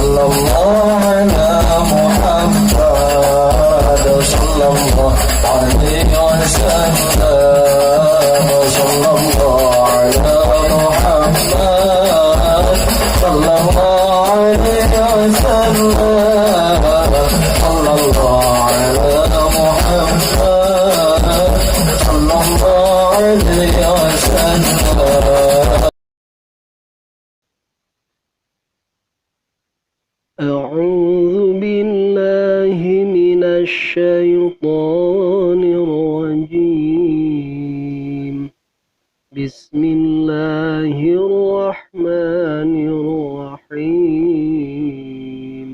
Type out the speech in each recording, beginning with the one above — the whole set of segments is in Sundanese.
صلى الله على محمد صلى الله عليه وسلم صلى الله على محمد صلى الله عليه وسلم صلى الله على محمد صلى الله عليه وسلم. أعوذ بالله من الشيطان الرجيم. بسم الله الرحمن الرحيم.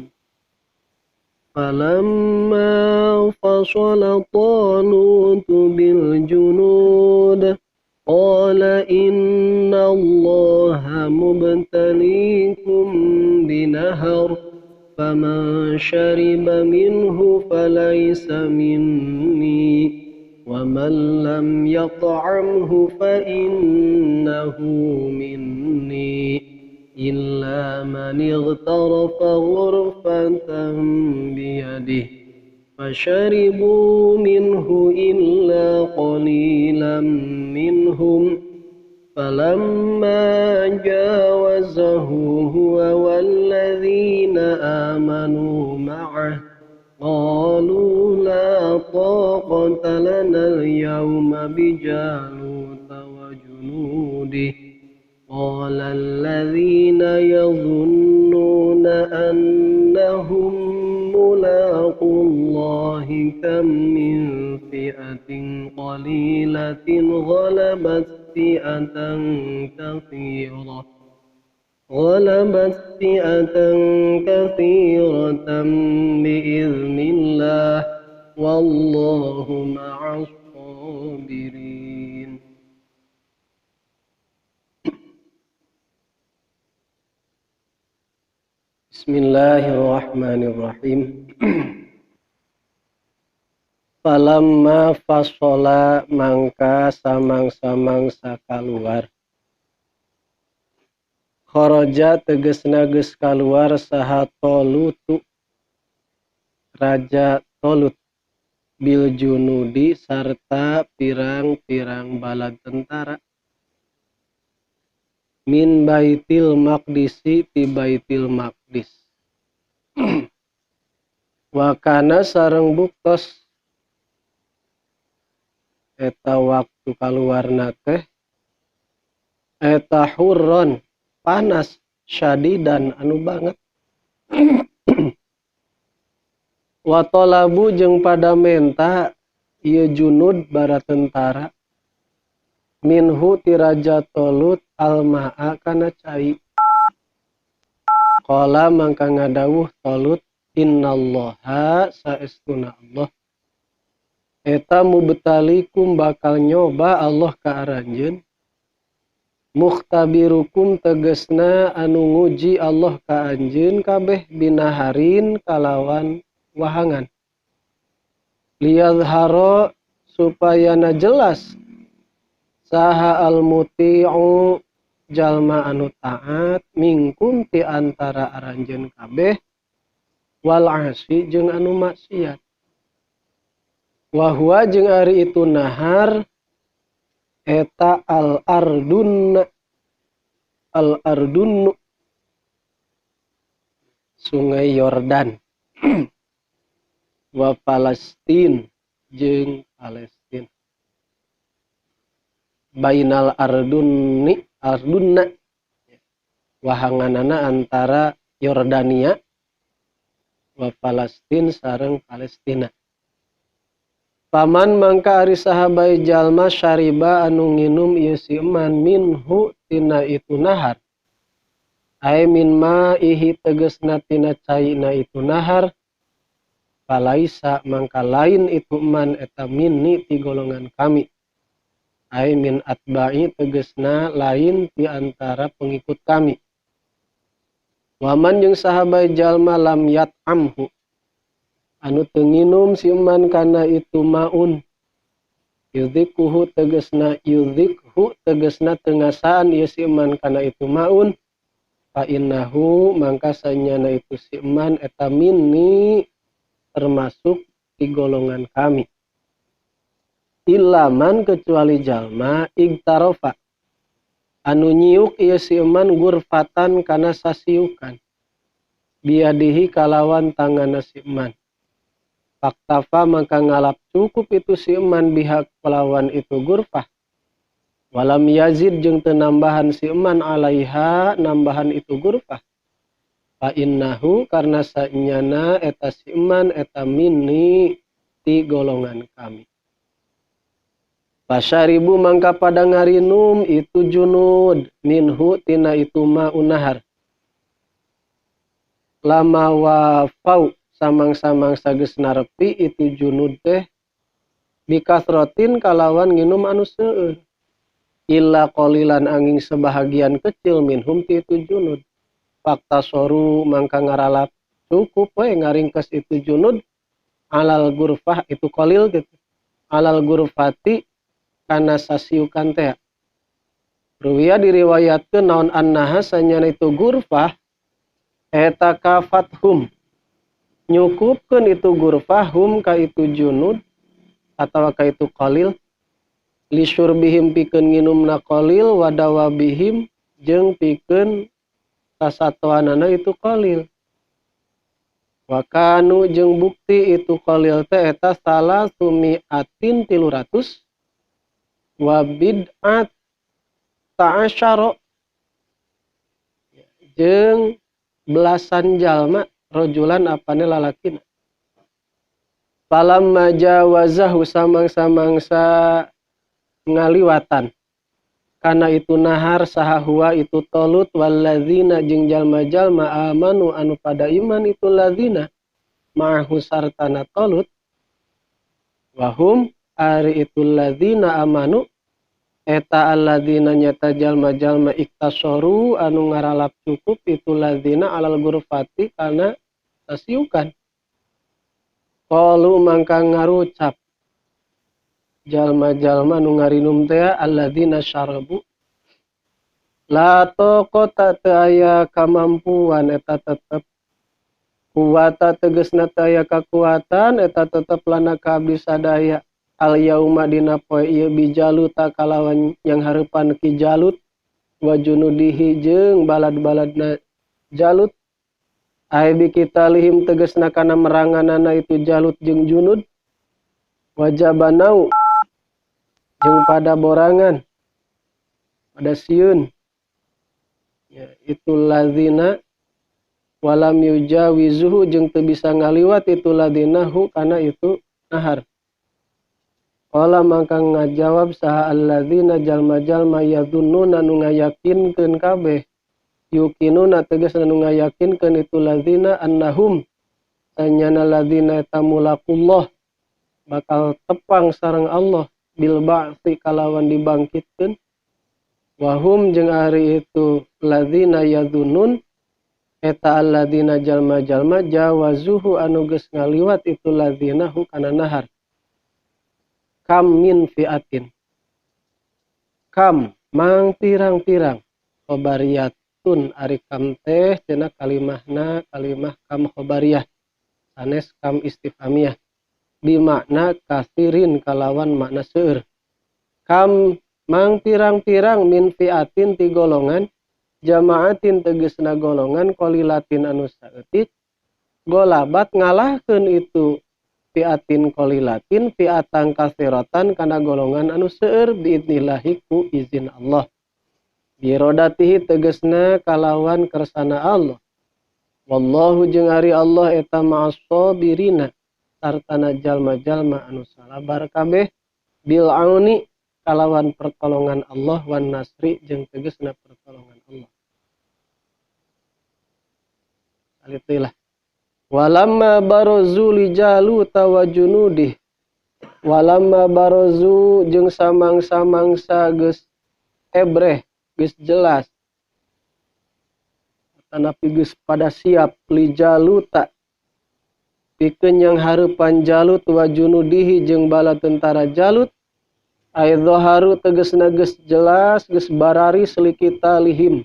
فلما فصل طالوت بالجنود قال إن الله مبتليكم بنهر فمن شرب منه فليس مني ومن لم يطعمه فإنه مني إلا من اغترف غرفة بيده فشربوا منه إلا قليلا منهم فلما جاوزه هو والذين آمنوا معه قالوا لا طاقة لنا اليوم بجالوت وجنوده قال الذين يظنون أنهم ملاقو الله كم من فئة قليلة غلبت فئة كثيرة غلبت فئة كثيرة بإذن الله والله مع الصابرين. Bismillahirrahmanirrahim. Falamma fasola mangka samang-samangsa kaluar. Kharaja tegesna geus kaluar saha Talutu Raja Talut bil junudi sarta pirang-pirang bala tentara min Baitil Maqdisi ti Baitil Maqdis. Wa kana sareng buktos eta waktu kaluarna teh eta hurron panas syadidan anu banget. Wa talabu jeung pada menta ieu junud bara tentara minhu ti Raja Talut almaa kana cai. Qala mangka ngadawuh Talut innallaha saestuna Allah eta mubtalikum bakal nyoba Allah ka aranjeun mukhtabirukum tegesna anu nguji Allah ka anjeun kabeh binaharin kalawan wahangan liyadhara supaya na jelas saha almuti'u jalma anu taat mingkum ti antara aranjeun kabeh wal asi jeung anu maksiat wa huwa jeung ari itu nahar eta al ardun al ardun Sungai Yordan wa Palestin jeung Palestin bainal ardunni ardunna wahanganana antara Yordania wa Palestin sareng Palestina. Paman mangka ari sahabai jalma syariba anu nginum ieu si eman minhu tina itu nahar ai min ma'ihi tegesna tina caina itu nahar palaisa mangka lain itu eman eta minni ti golongan kami ai min atba'i tegesna lain ti antara pengikut kami. Waman jeung sahabai jalma lam yat'amhu anu teu nginum si eman kana itu maun yudhikuhu tegesna yudhikhu tegesna teu ngasaan ieu si eman kana itu maun Fa innahu mangka sanyana itu si man eta minni termasuk di golongan kami. Ilaman kecuali jalma igtarofa anu nyiuk ieu si man gurfatan kana sasiukan biadihi kalawan tanganna si man. Faktafa maka ngalap cukup itu si man bihak kalawan itu gurfah. Walam yazid jeung teu nambahan si man alaiha nambahan itu gurfah. Fa innahu karena sanyana eta si man eta minni ti golongan kami. Fasyaribu mangka pada ngarinum itu junud minhu tina itu ma'unahar. Lama wafau samang-samang sageus narepi itu junud teh bikasrotin kalawan nginum anu seueur. Illa qalilan angin sebahagian kecil minhum ti itu junud. Fakta soru mangka ngaralap cukup we ngaringkes itu junud alal gurfah itu qalil gitu. Alal gurfati kana sasiukan teh. Ruwiya diriwayatkeun naon annaha sanyana itu gurfah eta kafathum nyukupkeun itu gurfah hum ka itu junud atawa ka itu qalil lisyurbihim pikeun nginumna qalil wadawabihim jeung pikeun sasatoanana itu qalil. Wa kanu jeung bukti itu qalil teh eta salah sumiatin 300 wa bid'at ta'asyara jeung belasan jalma rojulan apane lalakina. Falamma jawazahu samang-samangsa ngaliwatan kana itu nahar saha huwa itu Talut walladzina jeung jalma-jalma amanu anu pada iman itu ladzina ma'ahu sartana Talut wahum ari itu ladzina amanu eta alladzina nyata jalma-jalma iktasoru anu ngaralap cukup itu ladzina alal gurfati kana sasiukan. Qalu mangka ngarucap jalma-jalma nu ngarinum teh alladzina syarabu la taqata teu aya kamampuan eta tetep kuwata tegasna teu aya kakuatan eta tetep lana ka abdi sadaya al yauma dina poe ieu bijaluta kalawan yang hareupan ki Jalut wa junudihi jeung balad-baladna Jalut ai bikitalihim tegasna kana meranganana itu Jalut jeung junud wajabanau jeung pada borangan pada sieun ya itu ladzina walam yujawizuhu jeung teu bisa ngaliwat itu ladzina hu kana itu nahar. Qala mangka ngajawab saha alladzina jalma-jalma yadhunnuna nu ngayakinkeun kabeh yuqinuna tegasna nu ngayakinkeun itu ladzina annahum sanyana ladzina tamulaqullah bakal tepang sareng Allah bil ba'si kalawan dibangkitkeun wahum jeung ari itu ladzina yadhunnun eta alladzina jalma-jalma jawazuhu anu geus ngaliwat itu ladzina hu kana nahar. Kam min fiatin kam mang pirang-pirang khobariyatun ari kam teh cenah kalimahna kalimah kam khobariyah sanes kam istifhamiyah bimakna kasirin kalawan makna seueur. Kam mang pirang-pirang min fiatin ti golongan jamaatin tegesna golongan qalilatin anu saeutik golabat ngalahkeun itu fiatin qalilatin fiatan kasiratan kana golongan anu seueur biidnillahi ku izin Allah birodatihi tegesna kalawan kersana Allah wallahu jeung ari Allah eta ma'as sabirina sartana jalma-jalma anu salabar kabeh bil auni kalawan pertolongan Allah wan nasri jeung tegesna pertolongan Allah. Alitilah. Walamma barazu li Jaluta wa junudih walamma barazu jeung samang-samangsa geus ebreh geus jelas tanapi geus pada siap li Jaluta pikeun yang hareupan Jalut wa junudihi jeung bala tentara Jalut aidzaharu tegasna geus jelas geus barari selikitalihim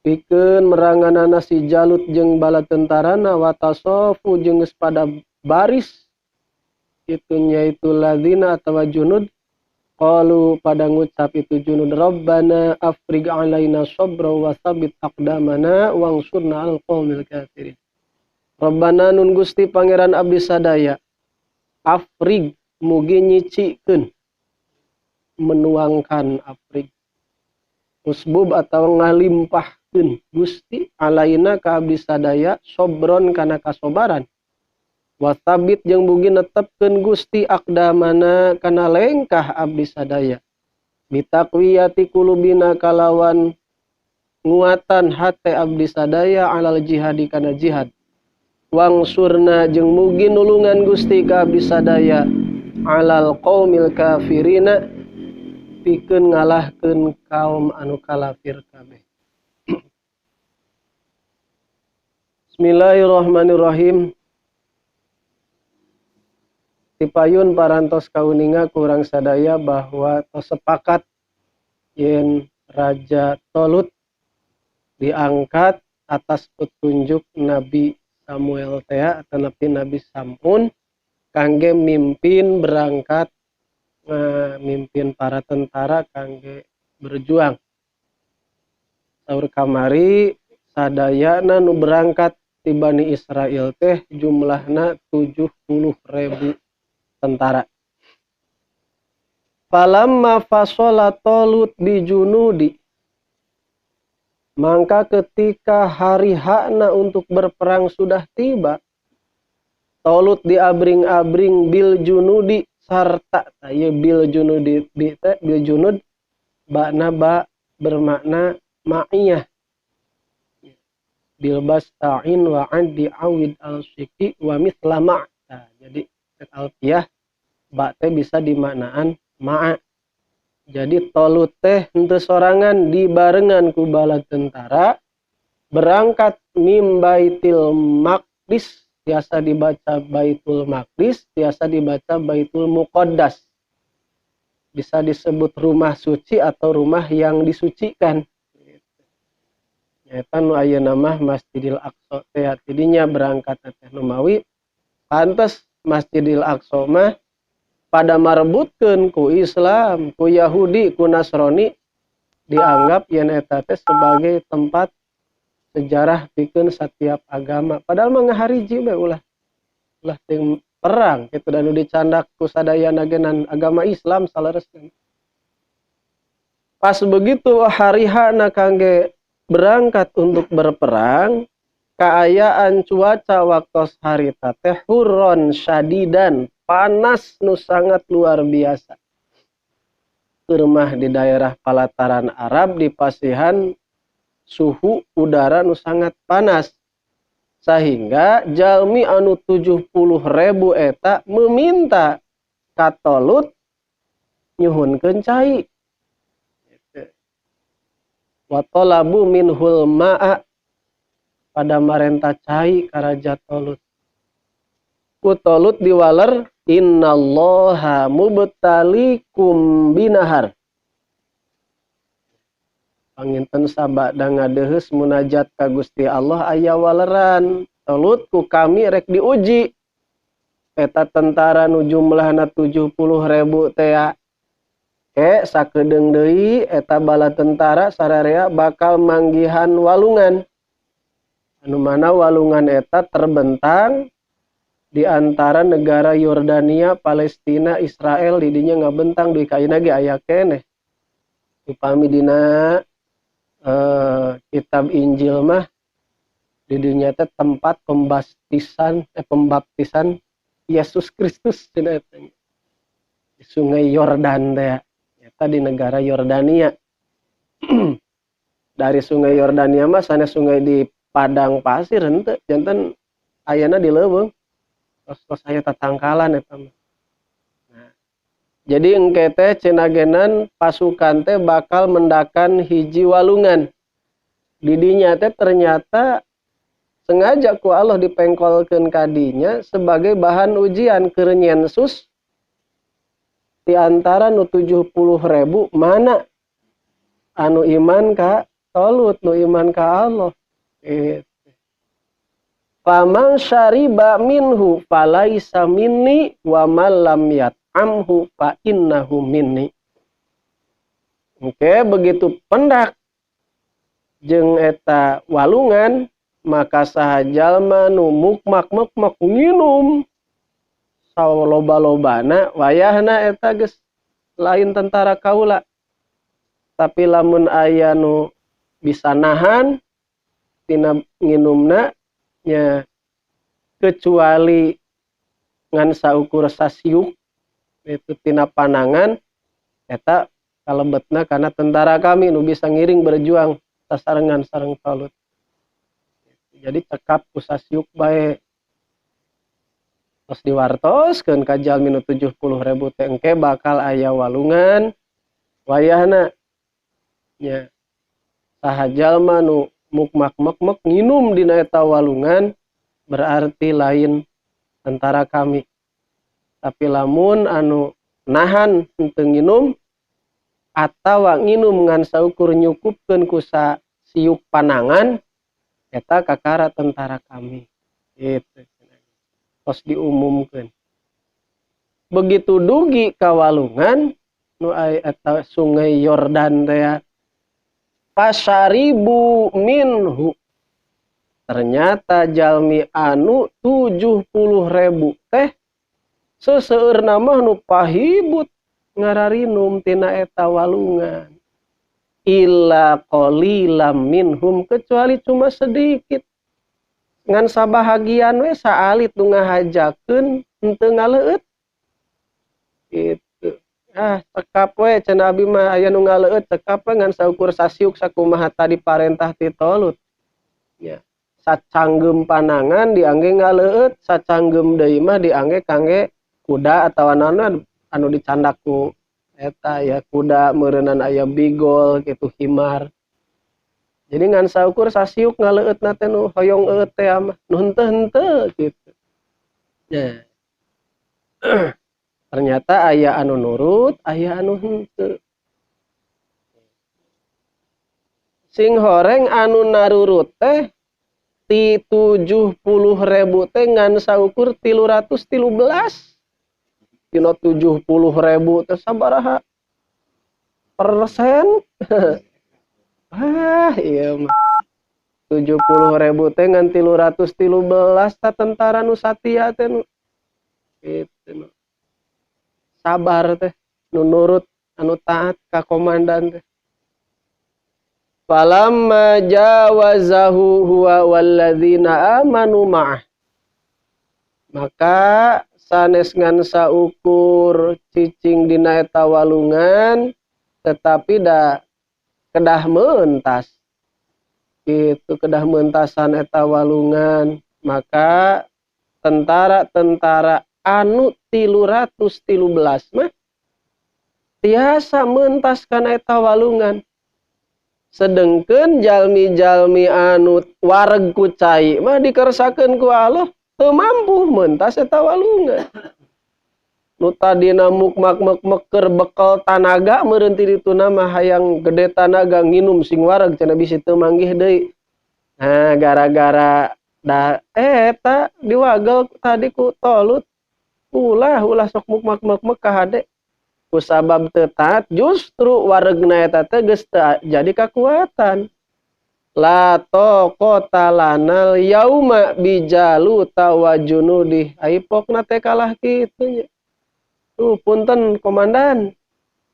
Pikeun meranganana si Jalut jeung bala tentarana wa tasofu jeung geus pada baris itu nyaitu ladzina atawa junud qalu pada ngucap itu junud rabbana afrig alaina sabra wa tsabbit aqdamana wangsurna alal qaumil kafirin. Rabbana nun Gusti Pangeran abdi sadaya afrig mugi nyicikeun menuangkan afrig usbub atau ngalimpahkeun Gusti alaina ka abdi sadaya sobron kana kasobaran wa tsabbit jeung mugi netepkeun Gusti aqdamana kana lengkah abdi sadaya bitaqwiyati qulubina kalawan nguatan hate abdi sadaya alal jihadi kana jihad wangsurna jeung mugi nulungan Gusti ka abdi sadaya alal qaumil kafirina pikeun ngalahkeun kaum anu kalafir kabeh. Bismillahirrahmanirrahim. Tipayun parantos kauninga kurang sadaya bahwa tos sepakat yen Raja Tolut diangkat atas petunjuk Nabi Samuel tea atau Nabi Samun kangge mimpin berangkat mimpin para tentara kangge berjuang. Saur kamari sadayana nu berangkat ti Bani Israel teh jumlahna 70.000 tentara. Falamma fasala Talut bijunudi, maka ketika hari hakna untuk berperang sudah tiba, Talut diabring-abring bil junudi sarta ieu bil junudi bi teh bil junud bakna ba bermakna ma'iyah bil basta'in wa addi awid al-syiki wa mithla ma'. Nah, jadi alfiah ba teh bisa dimaknaan ma'a. Jadi Talut teh henteu sorangan dibarengan ku bala tentara berangkat mim Baitul Maqdis, biasa dibaca Baitul Maqdis, biasa dibaca Baitul Muqaddas. Bisa disebut rumah suci atau rumah yang disucikan. Eta nu ayeuna mah Masjidil Aqsa teh tidinya berangkat teh Numawi pantes Masjidil Aqsa mah pada marebutkeun ku Islam, ku Yahudi, ku Nasrani dianggap yen eta teh sebagai tempat sejarah pikeun setiap agama. Padahal mah ngahariji we ulah teuing perang kitu dan nu dicandak ku sadayana ge agama Islam saleresna. Pas begitu hari hana kangge berangkat untuk berperang, kaayaan cuaca waktos harita teh hurron syadidan, panas nu sangat luar biasa. Rumah di daerah Palataran Arab di pasihan suhu udara nu sangat panas sehingga jalmi anu 70.000 eta meminta ka Talut nyuhunkeun cai. Wa talabu minhul ma'a, pada marenta cai ka Raja Talut. Ku Talut diwaler innallaha mubtalikum binahar. Panginten sabada ngadeheus munajat ka Gusti Allah aya waleran. Talut ku kami rek diuji. Eta tentara nu jumlahna 70.000 tea. Sakedeung deui eta bala tentara sararea bakal manggihan walungan. Anu mana walungan eta terbentang di antara negara Yordania, Palestina, Israel di dinya ngabentang di kaina ge aya keneh. Upami dina kitab Injil mah di dinya teh tempat pembaptisan Yesus Kristus cenah eta. Di Sungai Yordan teh eta di negara Yordania. Dari Sungai Yordania mah sanes sungai di padang pasir henteu, janten ayana di leuweung. Tos-tos aya tatangkalan eta mah. Nah, jadi engke teh cenagenan pasukan teh bakal mendakan hiji walungan. Didinya teh ternyata sengaja ku Allah dipengkolkeun kadinya sebagai bahan ujian keur nyensus di antara nu 70.000 mana anu iman ka Tolut nu iman ka Allah gitu. Faman syariba minhu falaisa minni wa man lam yat'amhu fa innahu minni. Oke, begitu pendak jeung eta walungan, maka saha jalma nu mukmak-mukmak nginum saloba-lobana wayahna eta geus lain tentara kaula. Tapi lamun aya nu bisa nahan tina nginumna nya, kecuali ngan saukur sasiuk itu tina panangan, eta kalebetna karena tentara kami nu bisa ngiring berjuang sasarengan sareng Talut. Jadi cekap ku sasiuk bae. Terus diwartoskeun ka jalmi nu 70.000 teh engke bakal aya walungan wayahna nya, saha jalma nu mukmak-mekmek nginum dina eta walungan berarti lain tentara kami. Tapi lamun anu nahan henteu nginum atawa nginum ngan saukur nyukupkeun ku siuk panangan, eta kakara tentara kami. Gitu. Tos diumumkeun. Begitu dugi ka walungan nu eta sungai Yordan teh, pasaribu minhu, ternyata jalmi anu 70.000 teh seseueurna mah nu pahibut ngararinum tina eta walungan. Illa qalilam minhum, kecuali cuma sedikit. Ngan sabahagian we saalit nu ngahajakeun henteu ngaleueut. Gitu. Ah, cekap we cenah abi mah aya nu ngaleueut cekap we ngan saukur sasiuk sakumaha tadi parentah ti Tolut. Ya, sacanggeum panangan diangge ngaleueut, sacanggeum deui mah diangge kangge kuda atawa naon anu dicandak ku eta ya kuda meureunan aya bigol gitu himar. Jadi ngan saukur sasiuk ngaleueutna teh nu hoyong eueut teh mah nu henteu-henteu gitu. Nah. Ternyata aya anu nurut, aya anu henteu. Sing horeng anu narurut teh ti 70.000 teh ngan saukur 313. Dina 70.000 teh sabaraha persen? Ah, iya mah. 70.000 teh ngan 313 ta tentara nu satia teh nu. Gitu nu. Sabar teh nu nurut anu taat ka komandan teh. Falamma jawazahu huwa walladzina amanu ma'ah. Maka sanes ngan saukur cicing dina eta walungan tetapi da kedah mentas. Itu kedah mentasan eta walungan. Maka tentara-tentara anu 313 mah tiasa mentaskan eta walungan. Sedengkeun jalmi-jalmi anu wareg ku cai mah dikersakeun ku Allah teu mampu mentas eta walungan. Nu tadina mukmak-mekmek keur bekal tanaga meureun ti dituna mah hayang gede tanaga nginum sing wareg cenah bisi teu manggih deui. Nah, gara-gara da eta diwagel tadi ku Tolut, ulah ulah sok mukmak-mekmek ka hade. Ku sabab teu taat justru waregna eta teh geus teu jadi kakuatan. La taqata lanal yauma bijaluta wa junudi. Ai pokna teh kalah kitu nya. Tuh punten komandan.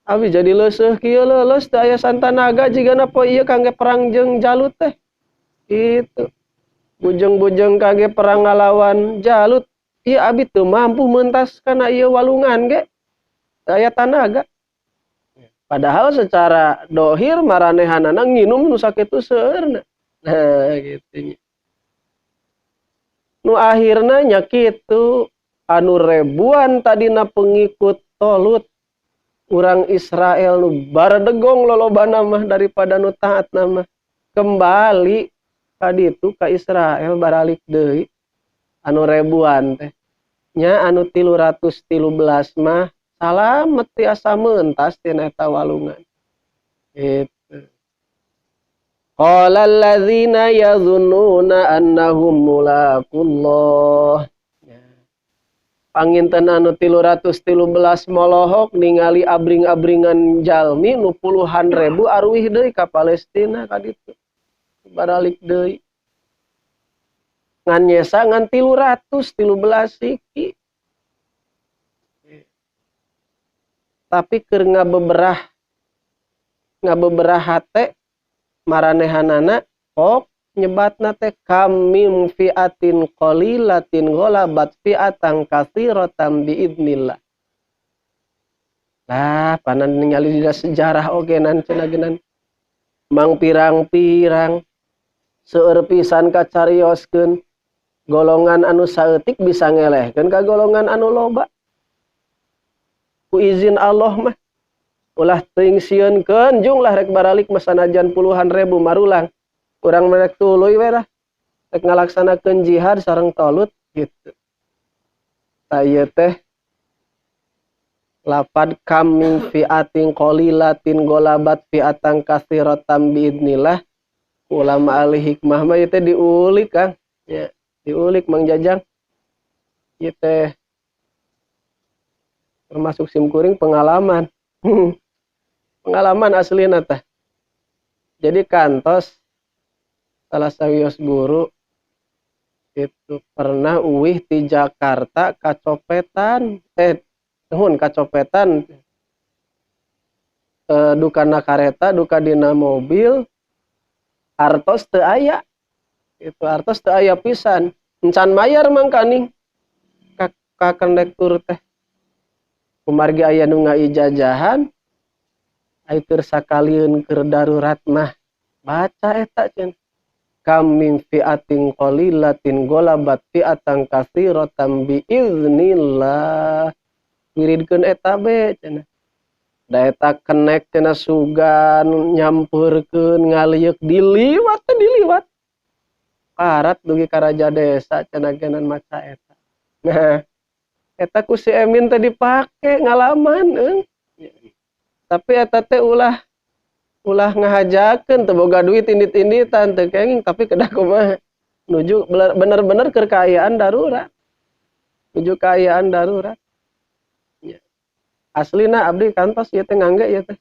Abi jadi leuseuh kieu leuleus teu aya santanaga jigana poe ieu kangge perang jeung Jalut teh. Gitu. Bujeng-bujeng kangge perang ngalawan Jalut, ieu abi teu mampu mentas kana ieu walungan ge. Teu aya tanaga. Padahal secara dohir maranehanana nginum nu sakitu seueurna. Nah, gitu nya. Nu akhirna nya kitu anu ribuan tadina pengikut Tolut urang Israel nu baredegong lolobana mah daripada nu taat mah kembali ka ditu ka Israel baralik deui anu ribuan teh nya anu 313 mah salamet tiasa mentas tina eta walungan. Gitu. Qala alladzina yadhunnuna annahum mulaqullah. Panginten anu 313 molohok ningali abring-abringan jalmi nu puluhan ribu arwih deui ka Palestina ka ditu. Baralik deui. Ngan nyesa ngan 313 siki. Tapi keur ngabeberah hate maranehanana kok nyebatna teh kamim fiatin qalilatin ghalabat fiatan katsiratan biidnillah. Lah panan ningali dina sejarah oge nan cenah geunan mang pirang-pirang seueur pisan kacarioskeun golongan anu saeutik bisa ngelehkeun ka golongan anu loba. Ku izin Allah mah ulah teuing sieunkeun jung lah rek baralik mah sanajan puluhan ribu marulang. Urang merek tuluy we lah rek ngalaksanakeun jihad sareng Talut gitu. Ta ieu teh lapad kam min fiatin qalilatin ghalabat fiatan katsiratan biidnillah. Ulama ahli hikmah mah ieu teh diulik Kang. Ya, diulik Mang Jajang. Ieu teh termasuk sim kuring pengalaman. Pengalaman aslina teh. Jadi kantos salah sawios guru itu pernah uwih di Jakarta kacopetan, nuhun kacopetan, dukana kareta, duka dina mobil, artos teu aya. Itu artos teu aya pisan. Encan mayar mangkaning ka kondektur teh. Kumargi aya nu ngaijajahan, ai keur sakalieun keur darurat mah baca eta cenah. Kam min fiatin qalilatin ghalabat fiatan katsiratan biiznillah. Wiridkeun eta be cenah. Da eta kenek cenah sugan nyampeurkeun ngalieuk diliwat teh diliwat. Parat dugi ka raja desa cenah genan maca eta. Nah, eta ku si Emin teh dipake ngalaman eung. Tapi eta teh ulah ngahajakeun teu boga duit indit-inditan teu kenging tapi kedah kumaha nuju bener-bener keur kaayaan darurat. Nuju kaayaan darurat. Ya. Aslina abdi kantos ieu teh ngangge ieu teh.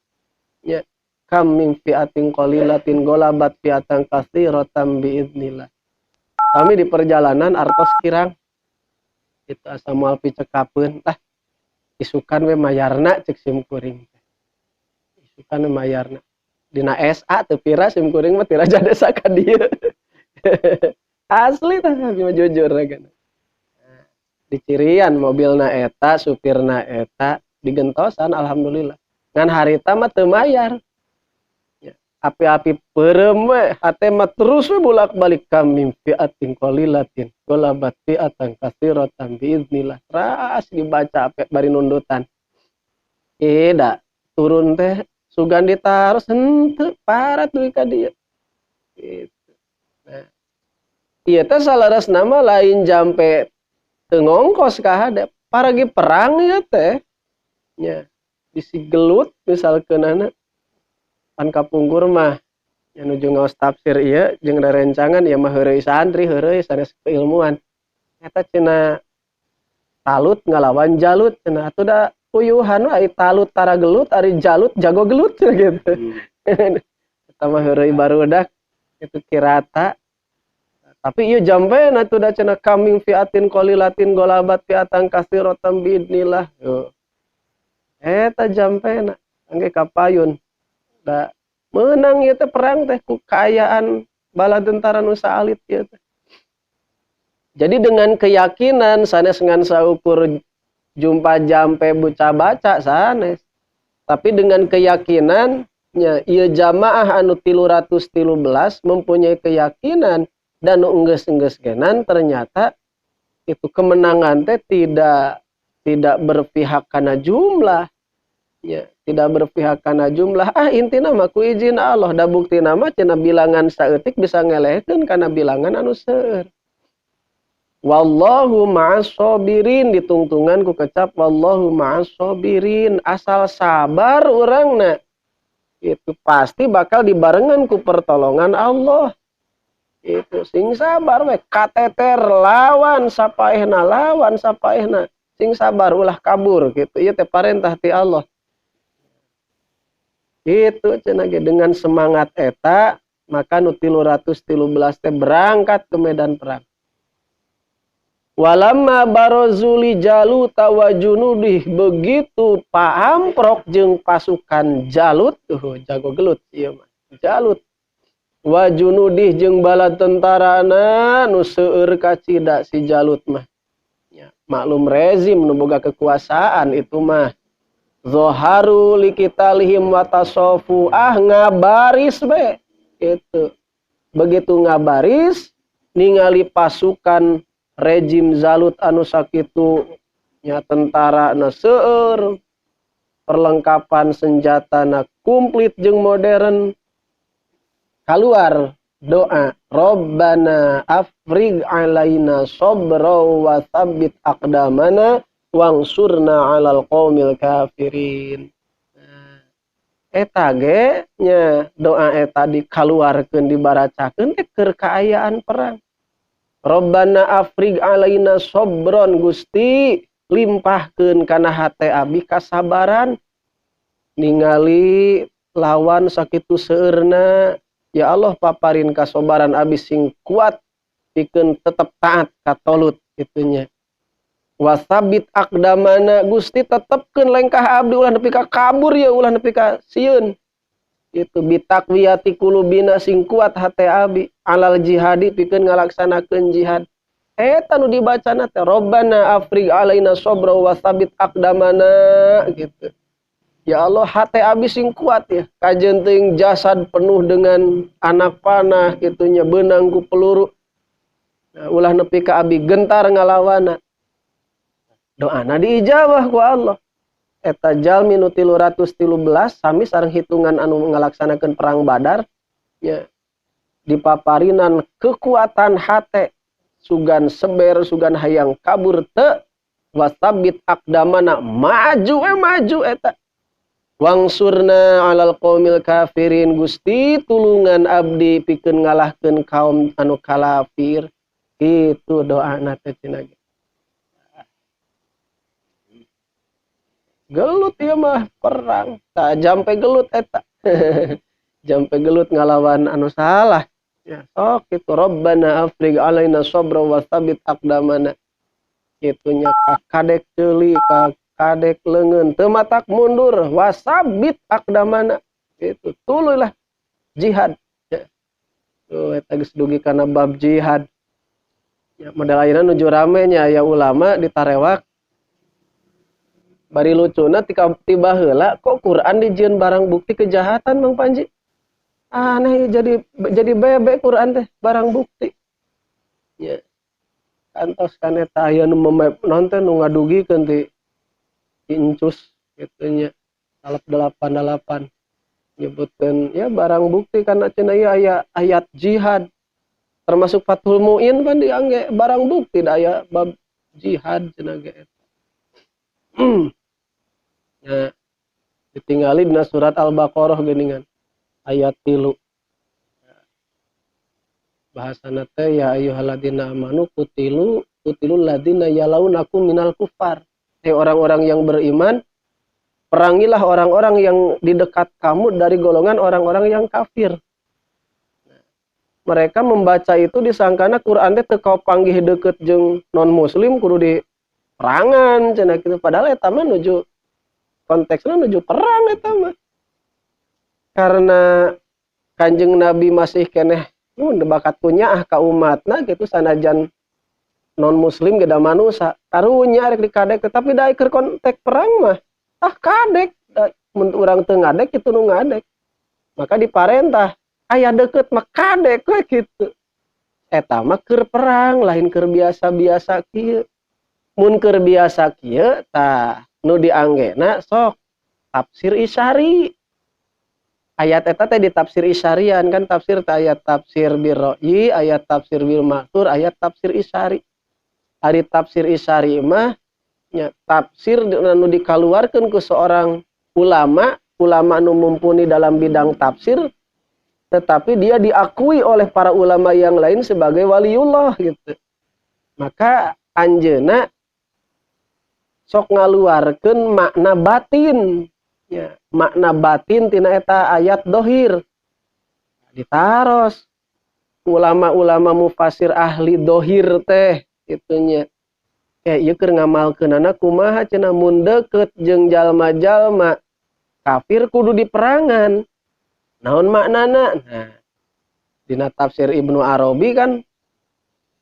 Ya. Kam min fiatin qalilatin ghalabat fiatan katsiratan biidznillah. Kami di perjalanan artos kirang itu asa moal picekapeun tah isukan we mayarna cek sim kuring teh. Isukan we mayarna. Dina SA teu pira sim kuring mah ti raja desa ka dieu. Asli tah abi mah jujur kan. Dicirian mobilna eta, supirna eta digentosan alhamdulillah. Ngan harita mah teu mayar. Ya, api-api peureum we, hate mah terus we bolak-balik kam fiatin qalilatin ghalabat fiatan katsiratan biiznillah. Teras dibaca api bari nundutan. Da turun teh sugan ditaros henteu parat dugi ka dieu. Gitu. Nah, ieu teh salaras nama lain jampe teu ngongkos ka hade, paragi perang ieu teh. Nya, bisi gelut misalkeunana pan kapungkur mah nya nuju ngaos tafsir ieu jeung rerencangan ieu mah heureuy santri, heureuy sanes keilmuan. Eta cenah Talut ngalawan Jalut cenah atuh da puyuhan we, ari Talut tara gelut, ari Jalut jago gelut cenah gitu. Eta mah heureuy barudak itu kirata. Tapi ieu jampeuna atuh da cenah kaming fiatin qalilatin ghalabat fiatan katsiratan biidnillah. Yo. Eta jampena angge kapayun. Da meunang ieu teh perang teh ku kaayaan bala tentara nu saalit ieu teh. Jadi dengan keyakinan sanes ngan saukur jumpa jampe buca baca sanes. Tapi dengan keyakinan nya ieu jamaah anu 313 mempunyai keyakinan dan nu enggeus-enggeus genan ternyata itu kemenangan teh tidak berpihak kana jumlah. Ya, tidak berpihak kana jumlah. Ah intina mah ku izin Allah da buktina mah cenah bilangan saeutik bisa ngelehkeun kana bilangan anu seueur. Wallahu ma'as sabirin ditungtungan ku kecap wallahu ma'as sabirin asal sabar urangna. Itu pasti bakal dibarengan ku pertolongan Allah. Itu sing sabar we kateter lawan sapaehna lawan sapaehna. Sing sabar ulah kabur gitu. Ieu teh parentah ti Allah. Itu cenah ge dengan semangat eta maka nu 313 teh berangkat ke medan perang. Walamma barazu li Jalut wa junudih, begitu paamprok jeung pasukan Jalut, tuh jago gelut ieu mah. Jalut wa junudih jeung bala tentarana nu seueur kacida si Jalut mah. Ya, maklum rezim nu boga kekuasaan itu mah. Zoharu liqitalihim wa tasofu, ah ngabaris be gitu. Begitu ngabaris ningali pasukan rejim Zalut anu sakitu nya tentara na seueur, perlengkapan senjata na komplit jeung modern, keluar doa Rabbana afrig alaina sabra wa tsabbit aqdamana wangsurna alal qaumil kafirin. Nah, eta ge nya doa eta dikaluarkeun dibaracakeun teh keur kaayaan perang. Rabbana afrig alaina sabron, Gusti limpahkeun kana hate abi kasabaran ningali lawan sakitu seueurna. Ya Allah paparin kasobaran abi sing kuat pikeun tetep taat katolut kitunya. Wasabit aqdamana, Gusti tetepkeun lengkah abdi ulah nepi ka kabur ya ulah nepi ka sieun. Itu bitakwiyati kulubina sing kuat hate abi alal jihadi pikeun ngalaksanakeun jihad. Eta nu dibacana teh Rabbana afrig alaina sabra wa sabit aqdamana gitu. Ya Allah hate abi sing kuat ya, kajen teuing jasad penuh dengan anak panah kitunya beunang ku peluru. Nah, ulah nepi ka abi gentar ngalawana. Doana diijabah ku Allah. Eta jalmi nu 313 sami sareng hitungan anu ngalaksanakeun perang Badar ya, dipaparinan kekuatan hate sugan seber sugan hayang kabur teu wasabit aqdamana maju we maju eta wangsurna alal qaumil kafirin, Gusti tulungan abdi pikeun ngalahkeun kaum anu kalafir. Itu doana teh cenah. Gelut ieu mah perang, tah jampe gelut eta. Jampe gelut ngalawan anu salah. Ya, sok kitu Rabbana afrig alaina sabra wa tsabit aqdamana. Kitunya kadek ceuli, kadek leungeun, teu matak mundur, wasabit aqdamana. Gitu, tuluy lah jihad. Ya. Tuh eta geus dugi kana bab jihad. Ya, model ayeuna nuju rame nya aya ulama ditarewak. Bari lucuna tiba heula kok Quran dijieun barang bukti kejahatan Bang Panji. Aneh jadi bebek Quran teh barang bukti. Ya. Kantos kan eta aya nu nonton nu ngadugikeun ti incus kitu nya. Alaf 88 nyebutkeun ya barang bukti karena cenah ieu aya ayat jihad. Termasuk Fathul Muin pan diangge barang bukti da aya bab jihad cenah ge eta. Ya, ditinggali dina surat Al-Baqarah geuningan ayat 3. Bahasana teh ya ayyuhalladzina amanu qutilu qutilul ladzina yalaunakum minal kufar. Hei orang-orang yang beriman, perangilah orang-orang yang di dekat kamu dari golongan orang-orang yang kafir. Nah, mereka membaca itu disangkana Quran teh teu kapanggih deukeut jeung non muslim kudu di perangan cenah kitu, padahal eta mah nuju konteksna nuju perang eta mah. Karena Kanjeng Nabi masih keneh mun bakat kunyaah ka umatna kitu sanajan non muslim ge da manusa karunya rek dikadek, tetapi da keur kontek perang mah ah kadek da, mun urang teu ngadek kitu nu ngadek. Maka diparentah aya deukeut mah kadek we kitu. Eta mah keur perang lain keur biasa-biasa kieu. Mun keur biasa kieu tah nu dianggena sok tafsir isyari. Ayat eta teh ditafsir isyarian kan, tafsir teh ayat tafsir bil ra'yi, ayat tafsir bil ma'thur, ayat tafsir isyari. Ari tafsir isyari mah nya tafsir anu dikaluarkeun ku seorang ulama Ulama nu mumpuni dalam bidang tafsir, tetapi dia diakui oleh para ulama yang lain sebagai waliullah gitu. Maka anjeuna sok ngaluarkeun makna batin ya, makna batin tina eta ayat dohir. Ditaros ulama-ulama mufasir ahli dohir teh itunya, kayak ieu keur ngamalkeunana kumaha cenah, mun deukeut jeung jalma-jalma kafir kudu diperangan, naon maknana? Nah, dina tafsir Ibnu Arabi kan,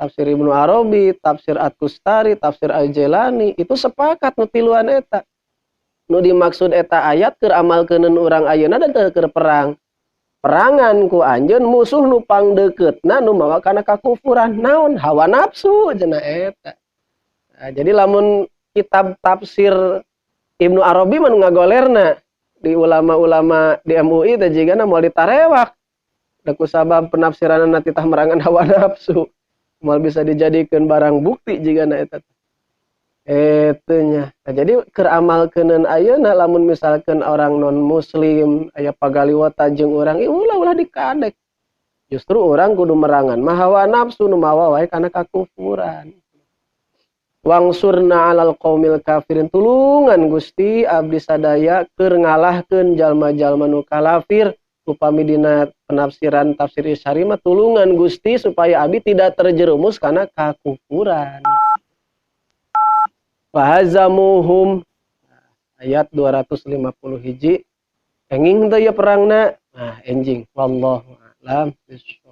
tafsir Ibnu Arabi, tafsir At-Tustari, tafsir Al-Jailani itu sepakat nu tiluan eta. Nu dimaksud eta ayat keur amalkeuneun urang ayeuna dan teu keur perang. Perangan ku anjeun musuh nu pangdeuketna nu mawa kana kakufuran, naon? Hawa nafsu cenah eta. Nah, jadi lamun kitab tafsir Ibnu Arabi mah nu ngagolerna di ulama-ulama di MUI teh jigana moal ditarewak. Da kusabab penafsiranna titah merangan hawa nafsu, moal bisa dijadikan barang bukti jigana eta eta nya. Nah, jadi keur amalkeuneun ayeuna, lamun misalkan orang non muslim aya pagaliwota jeung urang, ih, ulah ulah dikadek. Justru urang kudu merangan mah hawa nafsu nu mawa wae kana kakufuran. Wangsurna alal qaumil kafirin, tulungan Gusti abdi sadaya keur ngalahkeun jalma-jalma nu kalafir. Upami dina penafsiran tafsir Isyari mah, tulungan Gusti supaya abdi tidak terjerumus karena kakufuran. Fahazamuhum, ayat 250 hiji, enging teh ya perangna. Nah, enjing, wallahu a'lam bishawab.